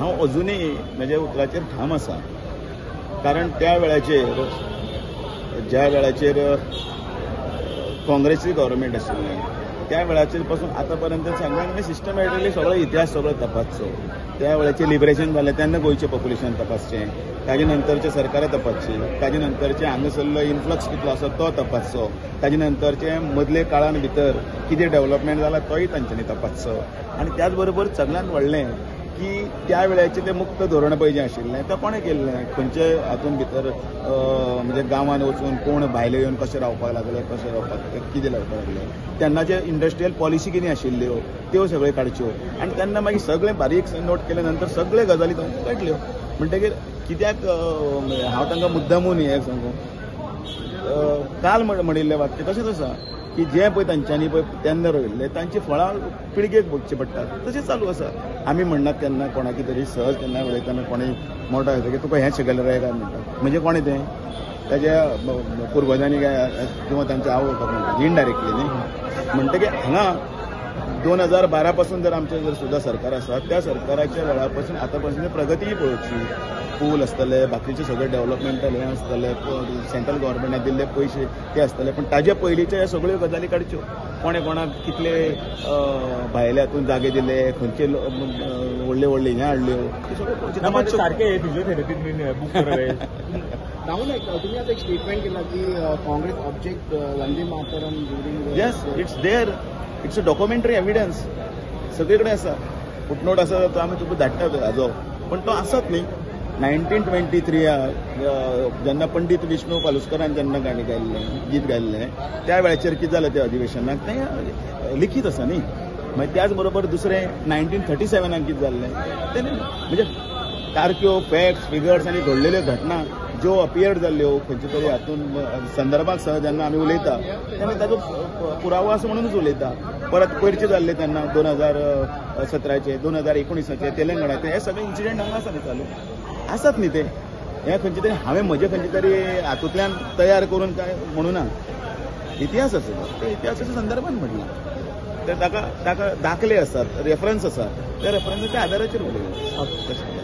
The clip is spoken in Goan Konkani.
हांव अजुनूय म्हज्या उतराचेर ठाम आसा, कारण त्या वेळाचेर ज्या वेळाचेर काँग्रेसची गव्हर्मेंट आशिल्लें त्या वेळाचेर पासून आतां पर्यंत सगळ्यांनी सिस्टमॅटिकली सगळो इतिहास सगळो तपासचो. त्या वेळाचेर लिबरेशन जालें तेन्ना गोंयचें पॉप्युलेशन तपासचें, ताजे नंतरचें सरकारां तपासचीं, ताजे नंतरचें हांगासरलो इन्फ्लक्स कितलो आसा तो तपासचो, ताजे नंतरचें मदले काळान भितर कितें डेव्हलपमेंट जाला तोय तांच्यांनी तपासचो. आनी त्याच बरोबर सगळ्यांत व्हडलें की त्या वेळाचें तें मुक्त धोरण पळय जें आशिल्लें तें कोणें केल्लें, खंयचे हातून भितर म्हणजे गांवांत वचून कोण भायले येवन कशें रावपाक लागले, कशें रावपाक कितें रावपाक लागले, तेन्नाचे इंडस्ट्रियल पॉलिसी कितें आशिल्ल्यो त्यो सगळ्यो काडच्यो. आनी तेन्ना मागीर सगळें बारीक नोट केले नंतर सगळे गजाली तांकां कळटल्यो. म्हणटकीर कित्याक हांव तांकां मुद्दामून हें सांगू, काल म्हणिल्लें वाक्य तशेंच आसा की जें पळय तांच्यांनी पळय तेन्ना रोयिल्लें तांची फळां पिळगेक भोगची पडटात, तशें चालू आसा. आमी म्हणनात केन्ना कोणाकी तरी सहज केन्ना उलयतना कोणी मोठो येता की तुका हें शिकयलें रे काय म्हणटा, म्हणजे कोणें तें ताच्या पुर्वजांनी काय किंवा तांच्या आवय बापायक म्हणटा इनडायरेक्टली न्ही. म्हणटकीर हांगा 2012 पासून जर आमचें जर सुद्दां सरकार आसा त्या सरकाराच्या वेळा पासून आतां पासून प्रगतीय पळोवची, पूल आसतले, बाकीचे सगळे डेव्हलपमेंटल हें आसतले, सेंट्रल गव्हर्मेंटान दिल्ले पयशे ते आसतले, पण ताजे पयलींचे ह्यो सगळ्यो गजाली काडच्यो. कोणें कोणाक कितले भायले हातून जागे दिले, खंयचे व्हडले व्हडले हें हाडल्यो, ते सगळें पळोवचें. सारकें फिजियोथेरपी बूक राहुल नाईक, तुम्ही आता एक स्टेटमेंट केला की Congress object Vande Mataram during. Yes, it's there, it's a documentary evidence, सगळे कडेन आसा. फुटनोट आसा तो आमी तुका धाडटात हाजो, पण तो आसात न्ही. 1923 जेन्ना पंडीत विष्णू पालुस्करान जेन्ना गाणें गायल्लें, गीत गायल्लें, त्या वेळाचेर कितें जालें त्या अधिवेशनाक तें लिखीत आसा न्ही. मागीर त्याच बरोबर दुसरें 1937 कितें जाल्लें तें, म्हणजे सारक्यो फॅक्ट्स फिगर्स आनी घडलेल्यो घटना ज्यो अपियर्ड जाल्ल्यो खंयचे तरी हातून संदर्भात सह जेन्ना आमी उलयता तेन्ना ताजो पुरावो आसा म्हणूनच उलयता. परत पयरचे जाल्ले तेन्ना 2017 2019 तेलंगणाचे हे सगळे इन्सिडंट हांगा आसा न्ही, चालू आसात न्ही ते. हे खंयचे तरी हांवें म्हजे खंयचे तरी हातूंतल्यान तयार करून काय म्हणूना, इतिहास आसा ते इतिहासाच्या संदर्भात म्हणलां, तर ताका ताका दाखले आसात, रेफरन्स आसा, त्या रेफरन्साच्या आदाराचेर उलयलां. तशें.